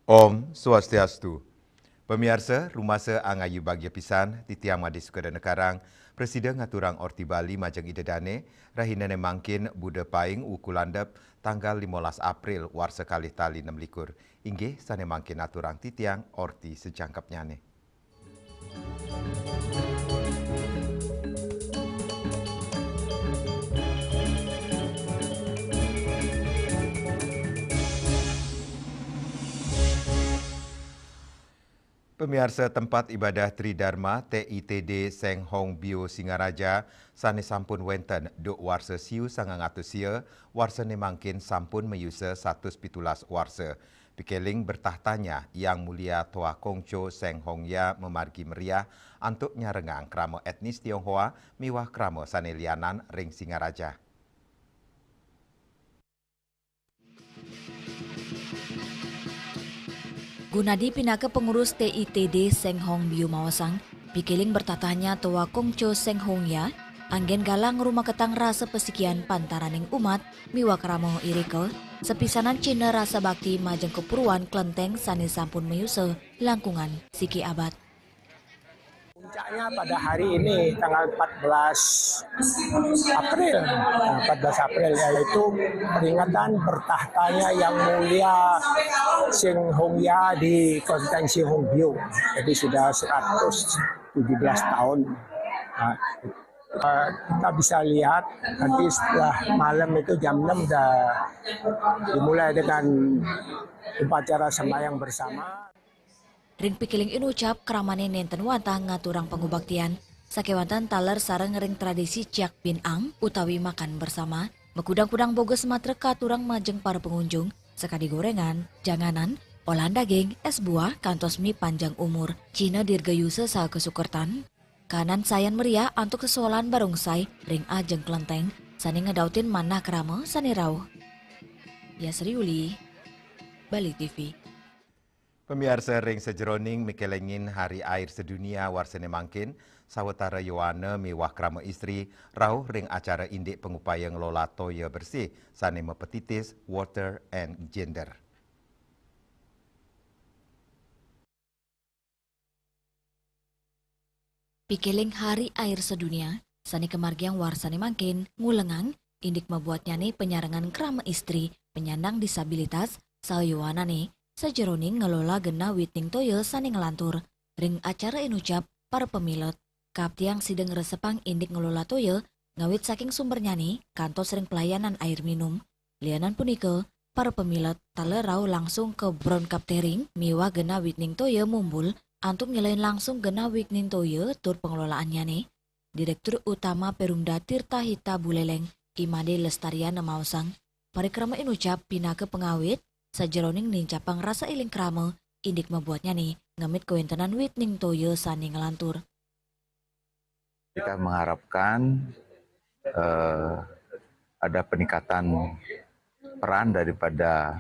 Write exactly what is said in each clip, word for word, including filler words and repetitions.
Om Swastiastu. Pamiarsa, rumasa angayu bagia pisan, titiang Madé Sukadana Karang, prasida ngaturang Orti Bali majeng Ida Dané, rahinané mangkin Buda Paing wuku landep, tanggal limolas April, warsa kalih tali nem likur. Inggih, sané mangkin aturang titiang Orti sajangkepnyané. Pamiarsa, Tempat Ibadah Tridharma, T I T D, Seng Hong Bio Singaraja, sané sampun wénten duk warsa siu sangang atus sia, warsané mangkin sampun mayusa satus pitulas warsa. Pikéling bertahtanya Yang Mulia Toa Kongco Seng Hong Ya mamargi meriah antuk nyarengang krama étnis Tionghoa miwah krama sané lianan ring Singaraja. Gunadi pinaka pengurus T I T D Seng Hong Bio maosang, pikéling bertahtanya Toa Kongco Seng Hong Ya, anggén galang ngrumaketang rasa pasikian pantaraning umat miwah krama irika, sapisanan cihna rasa bakti majeng kapuruan klenténg sané sampun mayusa langkungan siki abad. Puncaknya pada hari ini, tanggal empat belas April, nah, empat belas April, yaitu peringatan bertahtanya Yang Mulia Seng Hong Ya di Kelenteng Seng Hong Bio. Jadi sudah seratus tujuh belas tahun. Nah, eh, kita bisa lihat nanti setelah malam itu jam enam udah dimulai dengan upacara sembahyang bersama. Ring pikiling inucap, kramané nénten wantah ngaturang pangubaktian, sakéwanten taler sareng ring tradisi ciak bin ang utawi makan bersama, makudang-kudang boga semetra katurang majeng para pangunjung, sakadi goréngan, janganan, olahan daging, és buah, kantos mi panjang umur, cihna dirgayusa saha kasukertan. Kaanan sayan meriah antuk sesolahan barongsai ring ajeng klenténg, sané ngedautin manah krama sané rauh. Yasri Yuli, Bali T V. Pamiarsa, ring sajeroning mikélingin Hari Air Sedunia warsané mangkin, sawatara yowana miwah krama istri rauh ring acara indik pangupaya ngelola toya bersih sané mapatitis Water and Gender. Pikiling Hari Air Sedunia, sané kamargiang warsané mangkin, ngulengang indik mabuatnyané panyarengan krama istri, penyandang disabilitas, saha yowanané, sajeroning ngelola genah witning toya sané nglantur. Ring acara inucap para pamilet, kaaptiang sida ngresepang indik ngelola toya, ngawit saking sumbernyané, kantos ring pelayanan air minum. Lianan punika, para pamilet taler rauh langsung ka Brown Captering miwah genah witning toya mumbul antuk nyelain langsung genah witning toya tur pengelolaannyané. Direktur Utama Perumda Tirta Hita Buleleng, I Madé Lestariana maosang, parikrama inucap pinaka pangawit sajeroning nincapang rasa éling krama indik mabuatnyané ngemit kawéntenan witning toya sané nglantur. Kita mengharapkan, eh, ada peningkatan peran daripada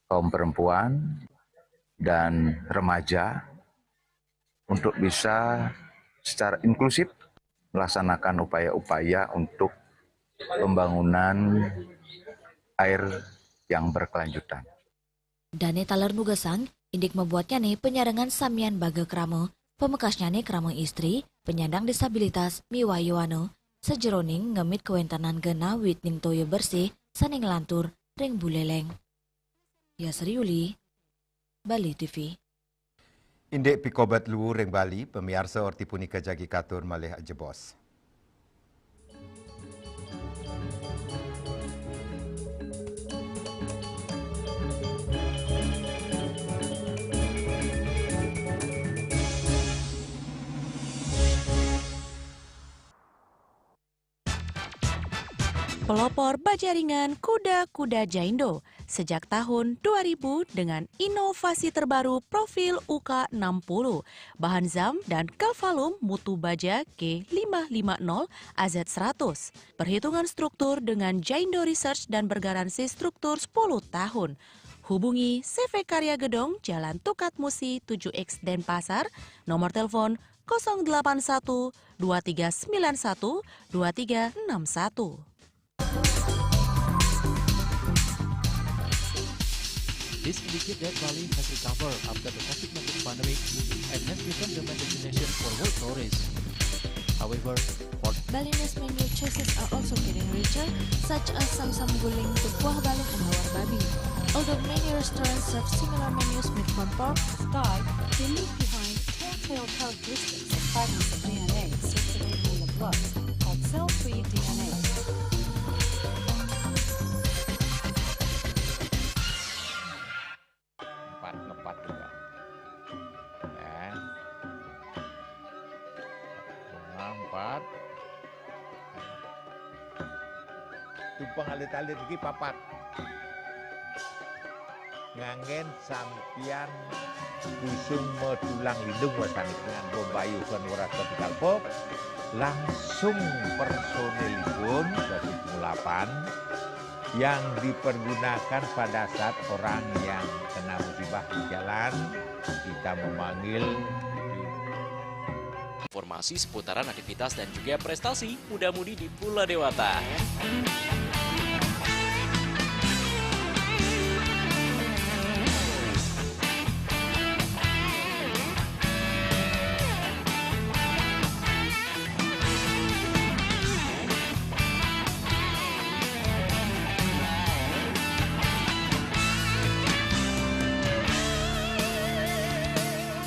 kaum perempuan dan remaja untuk bisa secara inklusif melaksanakan upaya-upaya untuk pembangunan air yang berkelanjutan. Dané taler nugasang, indik mabuatnyané panyarengan samian baga krama, pamekasnyané krama istri, penyandang disabilitas, miwah yowana, sajeroning ngemit kawéntenan genah witning toya bersih sané nglantur ring Buleleng. Yasri Yuli, Bali T V. Indik pikobet luwu ring Bali, pamiarsa, orti punika jagi katur malih ajebos. Pelopor baja ringan kuda-kuda Jaindo sejak tahun dua ribu dengan inovasi terbaru profil U K enam puluh, bahan ZAM dan Calvalum mutu baja G lima lima nol A Z seratus. Perhitungan struktur dengan Jaindo Research dan bergaransi struktur sepuluh tahun. Hubungi C V Karya Gedong, Jalan Tukat Musi tujuh X, Denpasar, nomor telepon kosong delapan satu dua tiga sembilan satu dua tiga enam satu. This indicates that Bali has recovered after the COVID nineteen pandemic and has become the main destination for world tourists. However, for Balinese menu choices are also getting richer, such as samsam guling, tepuah balung, and lawar babi. Although many restaurants serve similar menus made from pork, Sky, they leave behind telltale characteristics of fragments of D N A circulating in the blood called cell-free D N A. Empat, ngepat juga. Ya. Bunga empat. Tumpang alit-alit lagi papat. Nganggen sampian usung metulang lindung wasani dengan bombayu kan waras vertikal pop. Langsung personilipun dari pengulapan yang dipergunakan pada saat orang yang kena musibah di jalan, kita memanggil. Informasi seputaran aktivitas dan juga prestasi muda-mudi di Pulau Dewata.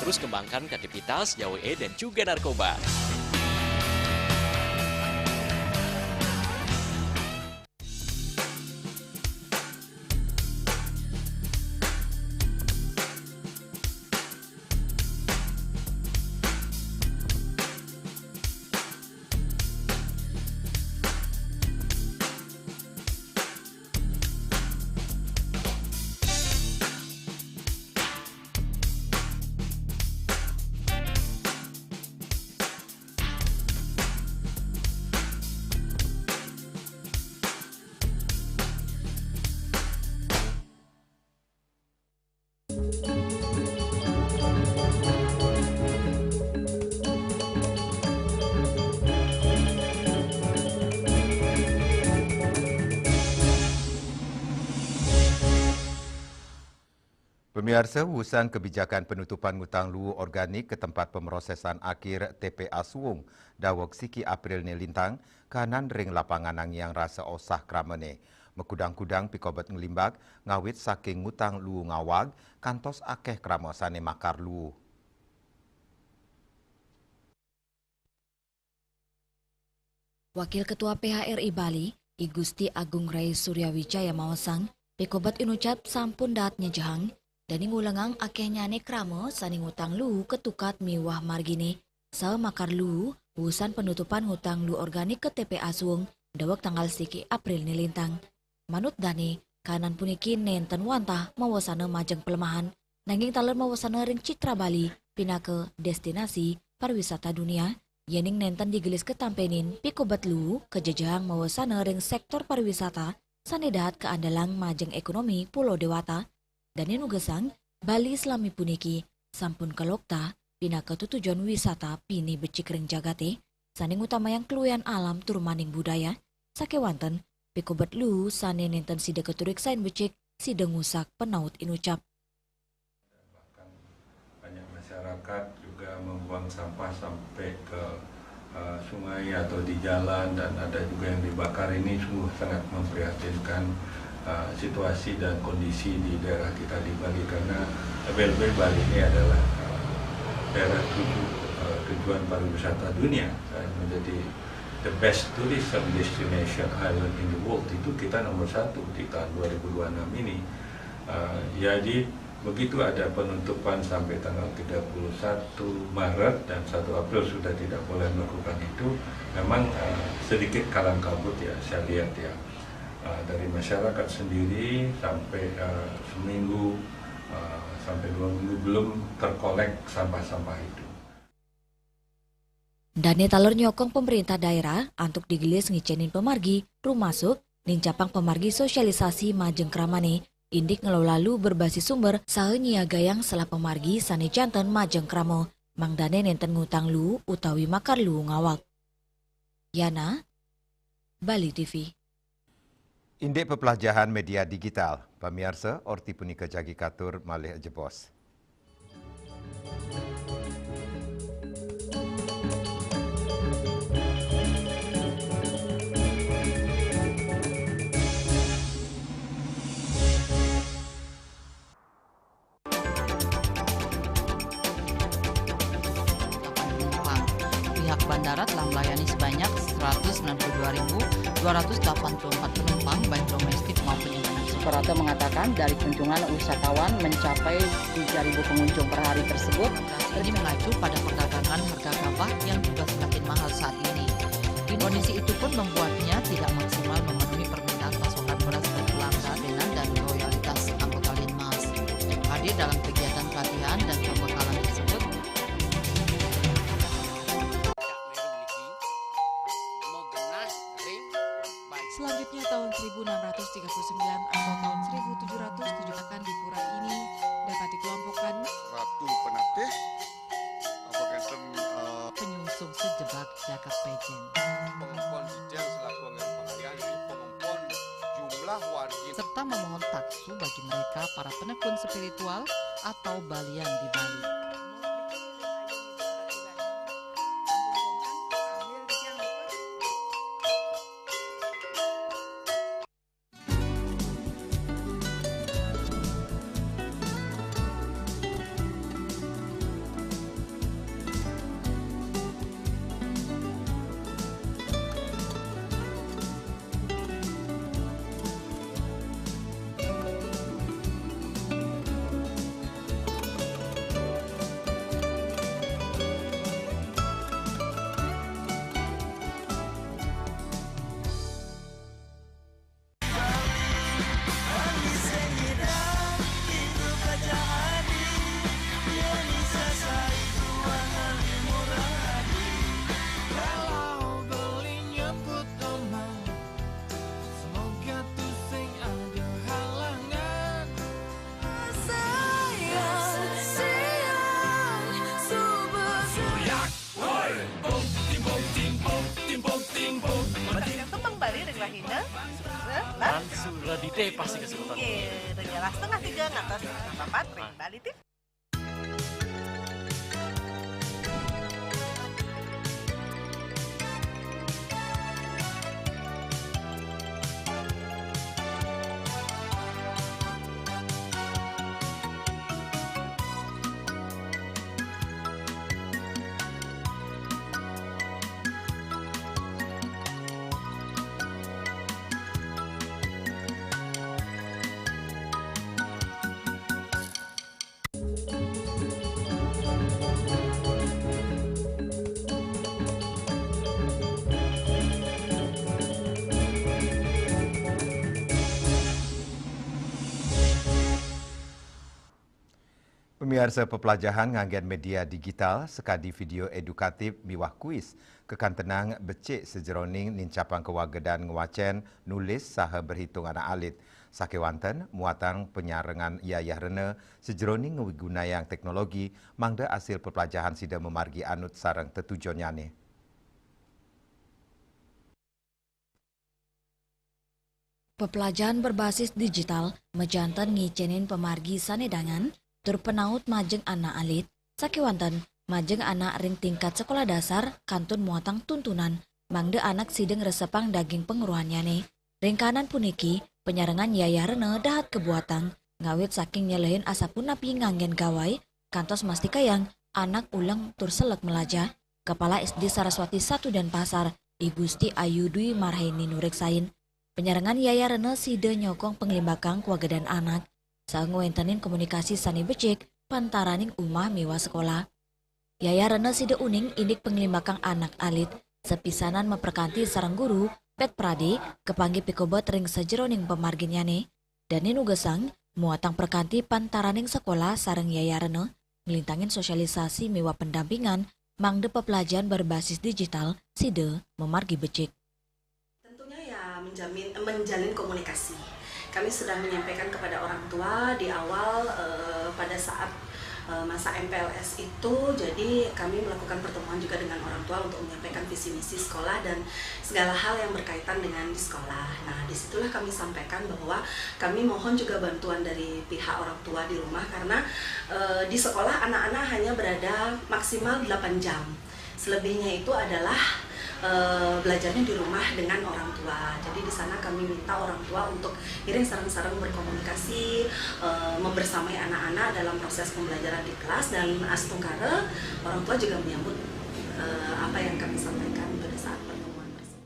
Terus kembangkan kreativitas, jauhi dan juga narkoba. Pemiarsa, usan kebijakan penutupan ngutang luu organik ke tempat pemrosesan akhir T P A Suung, daweg siki April ne lintang, kanan ring lapangan nangiang rasa osah kramane. Makudang-kudang pikobet nglimbak, ngawit saking ngutang luu ngawag, kantos akeh krama sane makar luu. Wakil Ketua P H R I Bali, I Gusti Agung Rai Surya Wijaya maosang, pikobet inucap sampun dahat nyejehang, dane ngulengang akehnyane krama sane ngutang luu ketukat miwah margine, saha makar luu, usan penutupan ngutang luu organik ke T P A Suung, daweg tanggal siki April ne lintang. Manut dane, kanan puniki nenten wantah mawasana majeng pelemahan, nanging taler mawasana ring citra Bali pinaka destinasi pariwisata dunia, yening nenten digelis katampenin pikobet luu kajejehang mawasana ring sektor pariwisata sane dahat kaandelang majeng ekonomi Pulo Dewata, dane nugesang Bali salami puniki sampun kalokta pinaka tetujon wisata pinih becik ring jagate, sane ngutamayang kaluihan alam tur maning budaya, sakewanten pikobet luu sane nenten sida katuriksain becik, sida ngusak, panaut inucap. Bahkan banyak masyarakat juga membuang sampah sampai ke, eh, sungai atau di jalan, dan ada juga yang dibakar. Ini sungguh sangat memprihatinkan, eh, situasi dan kondisi di daerah kita di Bali, karena L B L B Bali ini adalah, eh, daerah tuju-, eh, tujuan pariwisata dunia, eh, menjadi the best tourism destination island in the world. Itu kita nomor satu di tahun dua ribu dua enam ini. Eh, jadi begitu ada penutupan sampai tanggal tiga puluh satu Maret dan satu April sudah tidak boleh melakukan itu, memang, eh, sedikit kalang kabut ya, saya lihat ya. Eh, dari masyarakat sendiri sampai, eh, seminggu, eh, sampai dua minggu belum terkolek sampah-sampah itu. Dané taler nyokong pemerintah daerah antuk digelis ngicénin pemargi, rumasuk, nincapang pemargi sosialisasi majeng kramané, indik ngelola lu berbasis sumber, saha nyiagayang selah pemargi sané janten majeng krama, mangdané nénten ngutang lu utawi makar lu ngawak. Yana, Bali T V. Indik peplajahan média digital, pamiarsa, orti punika jagi katur malih jebos. Pihak bandara telah melayani sebanyak seratus sembilan puluh dua ribu dua ratus delapan puluh empat penumpang, baik domestik maupun internasional. Suprapto mengatakan, dari kunjungan wisatawan mencapai tiga ribu pengunjung per hari tersebut. Ini mengacu pada perdagangan harga gabah yang juga semakin mahal saat ini. Kondisi itu pun membuatnya tidak maksimal memenuhi permintaan pasokan beras berkelanjutan dan loyalitas anggota Linmas. Hadir dalam kegiatan pelatihan dan pembekalan tersebut. Selanjutnya, tahun seribu enam ratus tiga puluh sembilan atau tahun seribu tujuh ratus tujuh akan di pura ini dapat dikelompokkan. Ratu Penatih, apa kenten, eh, Penyungsung sejebak jagat Pejeng. Pengempon Jijang selaku anggaran pengalian, jadi pengempon jumlah wargi. Serta memohon taksu bagi mereka para penekun spiritual atau balian di Bali. Tembang Bali ring rahina. Lan suladite pasti kesurupan. Nggih, ring setengah tiga ngantos setengah papat ring Bali T V. Pamiarsa, peplajahan nganggén média digital sakadi vidéo édukatif miwah kuis kakantenang becik sajeroning nincapang kawagedan ngwacén, nulis, saha berhitung anak alit. Sakéwanten muatang panyarengan Yayah Rena sajeroning ngwigunayang téknologi mangda asil peplajahan sida mamargi anut sareng tetujonnyané. Peplajahan berbasis digital majanten ngicénin pamargi sané dangan tur panaut majeng anak alit, sakéwanten majeng anak ring tingkat sekolah dasar kantun muatang tuntunan mangda anak sida ngresepang daging pangrauhannyané. Ring kahanan puniki, panyarengan Yayah Rena dahat kabuatang, ngawit saking nyelehin asapunapi nganggén gawai, kantos mastikayang anak uleng tur selek malajah. Kepala S D Saraswati satu Denpasar, I Gusti Ayu Dwi Marheni nureksain, panyarengan Yayah Rena sida nyokong panglimbakang kawagedan anak, saha ngwéntenin komunikasi sané becik pantaraning umah miwah sekolah. Yayah Rena sida uning indik panglimbakang anak alit, sapisanan maprakanti sareng guru, Pét Pradi, kapanggih pikobet ring sajeroning pamarginnyané, dané nugasang muatang prakanti pantaraning sekolah sareng yayarena, nglintangin sosialisasi miwah pendampingan mangda pepelajaran berbasis digital sida mamargi becik. Tentunya ya menjamin, menjalin komunikasi. Kami sudah menyampaikan kepada orang tua di awal, eh, pada saat, eh, masa M P L S itu, jadi kami melakukan pertemuan juga dengan orang tua untuk menyampaikan visi misi sekolah dan segala hal yang berkaitan dengan di sekolah. Nah, disitulah kami sampaikan bahwa kami mohon juga bantuan dari pihak orang tua di rumah karena, eh, di sekolah anak-anak hanya berada maksimal delapan jam. Selebihnya itu adalah, eh, belajarnya di rumah dengan orang tua. Jadi di sana kami minta orang tua untuk ngiring sareng-sareng berkomunikasi, eh, membersamai anak-anak dalam proses pembelajaran di kelas, dan astungkara orang tua juga menyambut, eh, apa yang kami sampaikan pada saat pertemuan tersebut.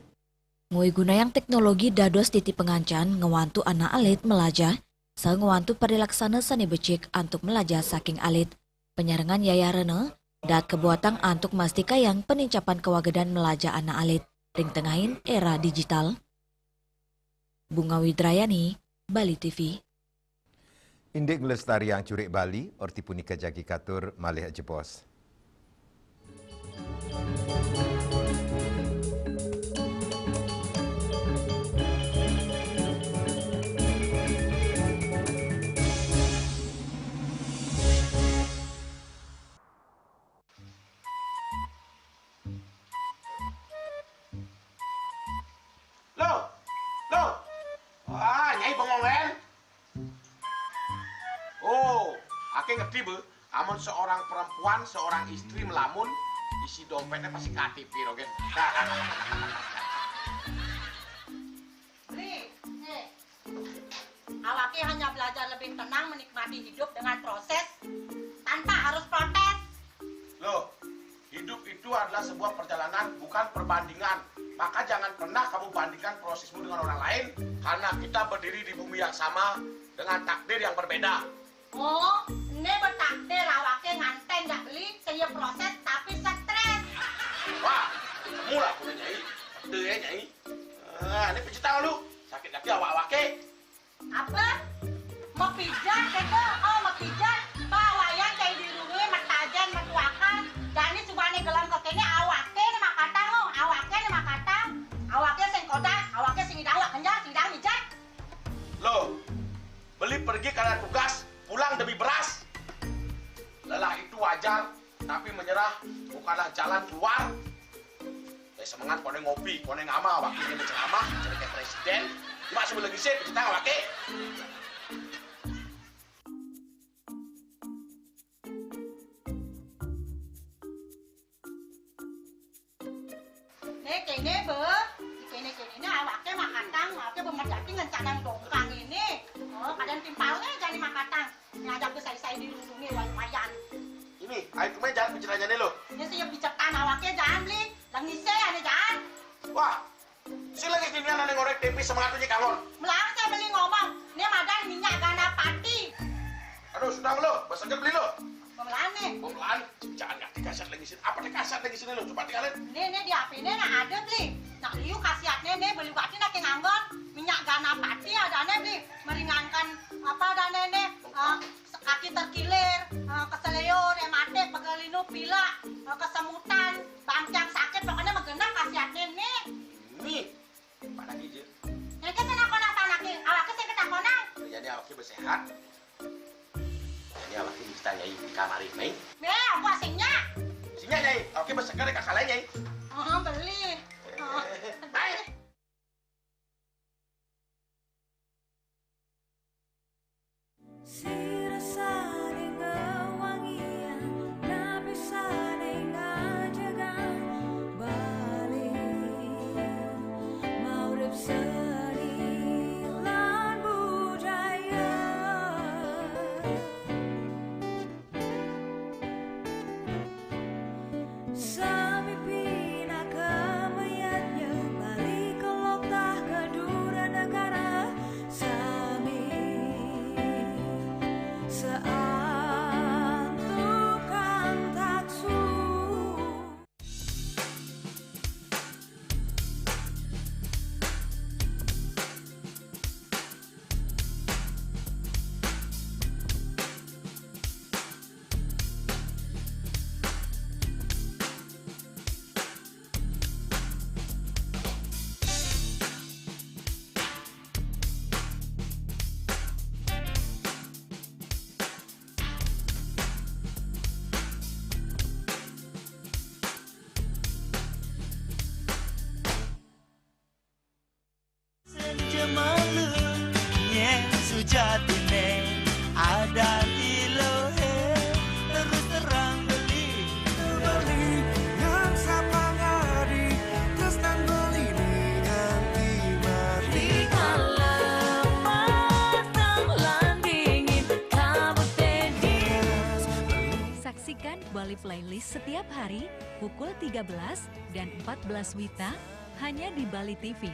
Ngwigunayang teknologi dados titi pangancan ngwantu anak alit malajah, saha ngwantu parilaksana sané becik antuk malajah saking alit. Panyarengan yayarena, daat kabuatang antuk mastikayang panincapan kawagedan malajah anak alit ring tengahin era digital. Bunga Widrayani, Bali T V. Indik nglestariang curik Bali, orti punika jagi katur malih ajebos. Loh, loh. Wah, Nyai bengong, kan? Oh, aké ngerti, Bu. Amun seorang perempuan, seorang istri melamun, isi dompetnya pasti K T P, Rogen. Beli, eh, awaké hanya belajar lebih tenang menikmati hidup dengan proses tanpa harus protes. Loh, hidup itu adalah sebuah perjalanan, bukan perbandingan. Maka jangan pernah kamu bandingkan prosesmu dengan orang lain, karena kita berdiri di bumi yang sama dengan takdir yang berbeda. Oh, né bertakdir awaké nganten jak Beli, sing ya proses tapi stres. Wah, kamu lah punya Nyai. Betul ya, Nyai. Ah, ini pijit tangan lu. Sakit hati awak-awaké. Apa? Mapijat kéto? Oh, mapijat. Pawayan cai dirungi, matajen, matuakan. Jani subané gelem kéné awaké né makatang, oh. Awaké né makatang. Awaké sing kodas, awaké sing idang, awak kenjal, sing idang mijat. Loh, Beli pergi karena tugas, pulang demi beras. Lelah itu wajar, tapi menyerah bukanlah jalan keluar. Eh, semangat, koné ngopi, koné ngama, wakilnya menceramah, jadi kayak presiden. Cuma sebelum lagi sih, kita waké. Né kéné, Bé. Kéné-kéné né awaké makatang, awaké bemerjati ngencanang dongkang ini. Oh, kadén timpalné jani makatang. Ngajak besai-sai dirundungi wayan. Ini, ayo kemana jalan pikirannya nih lo? Né sing ya picetan awaké jaan Beli. Lengisé ané jaan. Wah, si lagi gini ané ngorek tempe semangatnya kangon. Melarang saya Beli ngomong, né madan minyak gana pati. Aduh, sudah lo, besaknya Beli lo. Pemelané. Pemelaan, jangan ngerti kasar lagi sini. Apa nih kasar lagi sini lo? Coba tinggalin. Né, né di H P né nah ada Beli. Nah, liu khasiatné né Beli batin aké nganggon. Minyak gana pati adané Beli. Meringankan apa adané né? Eh, kaki terkilir, eh, keseleo, rematik, pegal linu, pilek, eh, kesemutan, bangkiang sakit, pokoknya mah genep khasiatné né. Nih, apa lagi, Jil? Yang ke sana konak tanaké, awaké sing ketakonan. Jadi awaké bersehat. Jadi awaké bisa nyai di kamar ini. Né, apa sing nyak? Sing nyak, Nyai. Awaké berseger kakak lain, Nyai. Oh, Beli. Oh. Baik. Sira sané ngawangiang, napi sané ngajegang Bali, maurip seni lan budaya. Sami pinaka mayadnya Bali, kelok tah kadura negara sami. Setiap hari pukul tiga belas dan empat belas WITA hanya di Bali T V.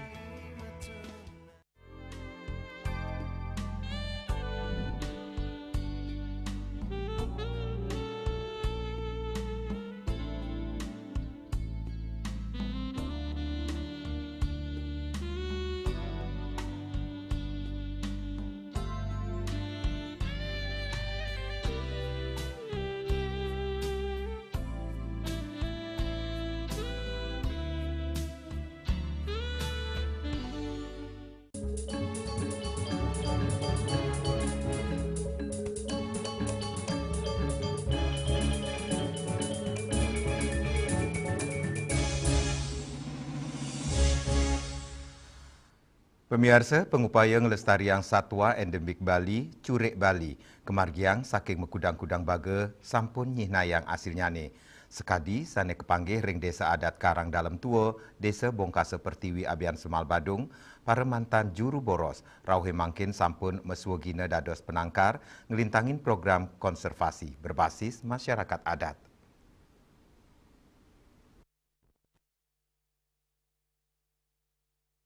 Pamiarsa, pangupaya nglestariang satwa endemik Bali, curik Bali, kamargiang saking makudang-kudang baga sampun nyihnayang asilnyané. Sakadi sané kapanggih ring Désa Adat Karang Dalem Tua, Désa Bongkasa Pertiwi Abiansemal Badung, para mantan juru boros, rauhé mangkin sampun maswagina dados panangkar nglintangin program konservasi berbasis masyarakat adat.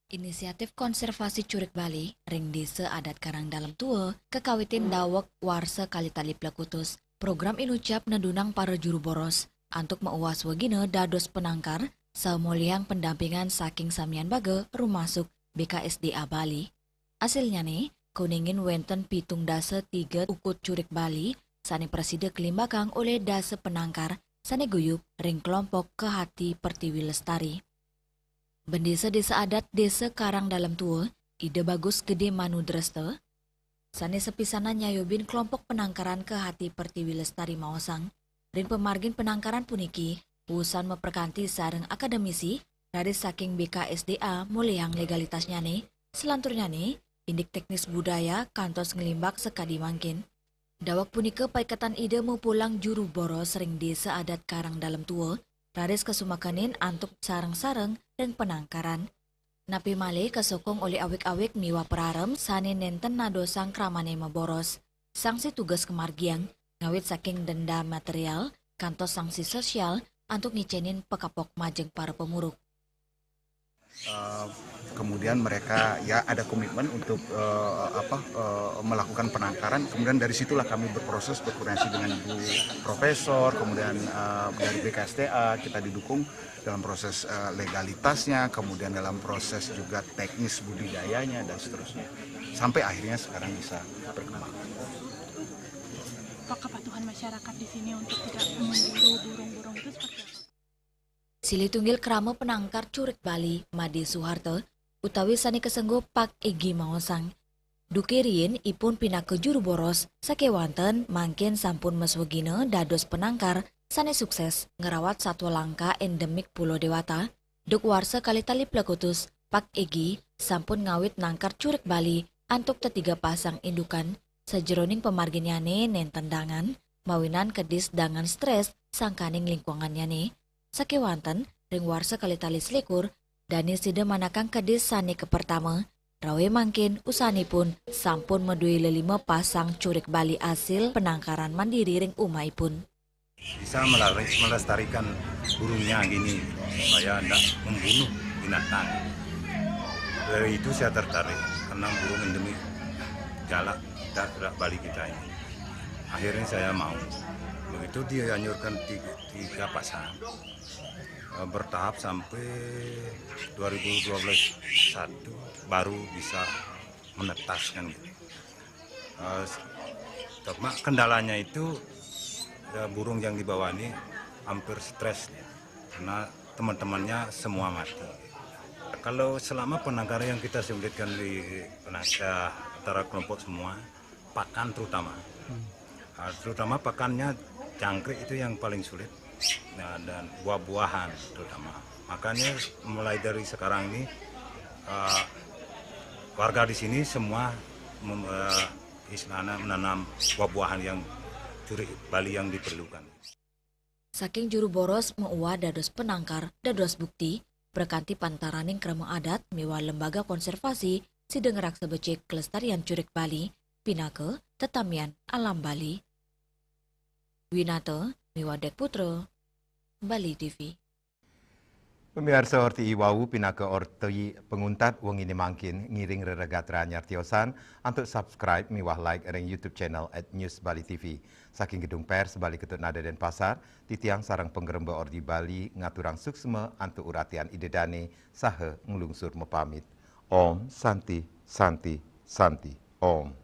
Inisiatif konservasi curik Bali ring Désa Adat Karang Dalem Tua kakawitin daweg warsa kalih tali plekutus. Program inucap nedunang para juru boros antuk mauwaswagina dados panangkar saha molihang pendampingan saking samian baga rumasuk B K S D A Bali. Asilnyané, kauningin wénten pitung dasa tiga ukut curik Bali sané prasida kalimbakang olih dasa panangkar sané guyub ring kelompok Kehati Pertiwi Lestari. Bendésa Désa Adat Désa Karang Dalem Tua, Ida Bagus Gedé Manu Dresta, sané sapisanan nyayubin kelompok panangkaran Kehati Pertiwi Lestari maosang, ring pamargin panangkaran puniki, usan maprakanti sareng akademisi, raris saking B K S D A molihang legalitasnyané, selanturnyané, indik teknis budaya kantos nglimbak sakadi mangkin. Daweg punika paiketan Ida mapulang juru boros ring Désa Adat Karang Dalem Tua, raris kasumakenin antuk sareng-sareng ring panangkaran. Napi malih kasokong olih awig-awig miwah pararem sané nénten nadosang kramané maboros. Sanksi tugas kamargiang, ngawit saking denda material, kantos sanksi sosial antuk ngicénin pakapok majeng para pamuruk. Eh, kemudian mereka ya ada komitmen untuk eh, apa eh, melakukan penangkaran. Kemudian dari situlah kami berproses berkoordinasi dengan Bu Profesor, kemudian eh, dari B K S D A kita didukung dalam proses eh, legalitasnya, kemudian dalam proses juga teknis budidayanya dan seterusnya. Sampai akhirnya sekarang bisa berkembang. Apa kepatuhan masyarakat di sini untuk tidak memburu burung-burung itu seperti apa? Silih tunggil krama panangkar curik Bali, Madé Suharta, utawi sané kasengguh Pak Egi maosang, duké riin ipun pinaka juru boros, sakéwanten mangkin sampun maswagina dados panangkar sané sukses ngrawat satwa langka endemik Pulo Déwata. Duk warsa kalih tali plekutus, Pak Egi sampun ngawit nangkar curik Bali antuk tetiga pasang indukan. Sajeroning pamarginnyané nénten dangan, mawinan kedis dangan strés sangkaning lingkungannyané. Sakéwanten ring warsa kalih tali selikur, dané sida manakang kedis sané kapertama, rauhé mangkin usahaipun sampun madué lelima pasang curik Bali asil panangkaran mandiri ring umahipun. Bisa melestarikan burungnya gini supaya tidak membunuh binatang. Dari itu saya tertarik karena burung endemik galak kita Bali kita ini. Akhirnya saya mau. Begitu dianjurkan tiga, tiga pasang, eh, bertahap sampai dua ribu dua belas satu baru bisa menetaskan gitu. Eh, cuma kendalanya itu ya, burung yang dibawa ini hampir stres ya, karena teman-temannya semua mati. Kalau selama penangkaran yang kita sulitkan di penangkar antara kelompok semua, pakan terutama. Nah, terutama pakannya jangkrik itu yang paling sulit. Nah, dan buah-buahan terutama. Makanya mulai dari sekarang ini uh, warga di sini semua mem, uh, istilahnya menanam buah-buahan yang curik Bali yang diperlukan. Saking juru boros mauwah dados penangkar, dados bukti, prakanti pantaraning krama adat miwah lembaga konservasi sida ngraksa becik kelestarian curik Bali, pinaka tetamian alam Bali. Winata miwah Dék Putra, Bali T V. Pamiarsa, orti i wau pinaka orti panguntat wengine mangkin. Ngiring reregat ra nyar tiosan antuk subscribe miwah like ring YouTube channel at News Bali T V. Saking Gedung Pers Bali Ketut Nada Denpasar, titiang sareng pangremba Ordi Bali ngaturang suksma antuk uratian ida dane saha nglungsur mapamit. Om Santi, Santi, Santi, Om.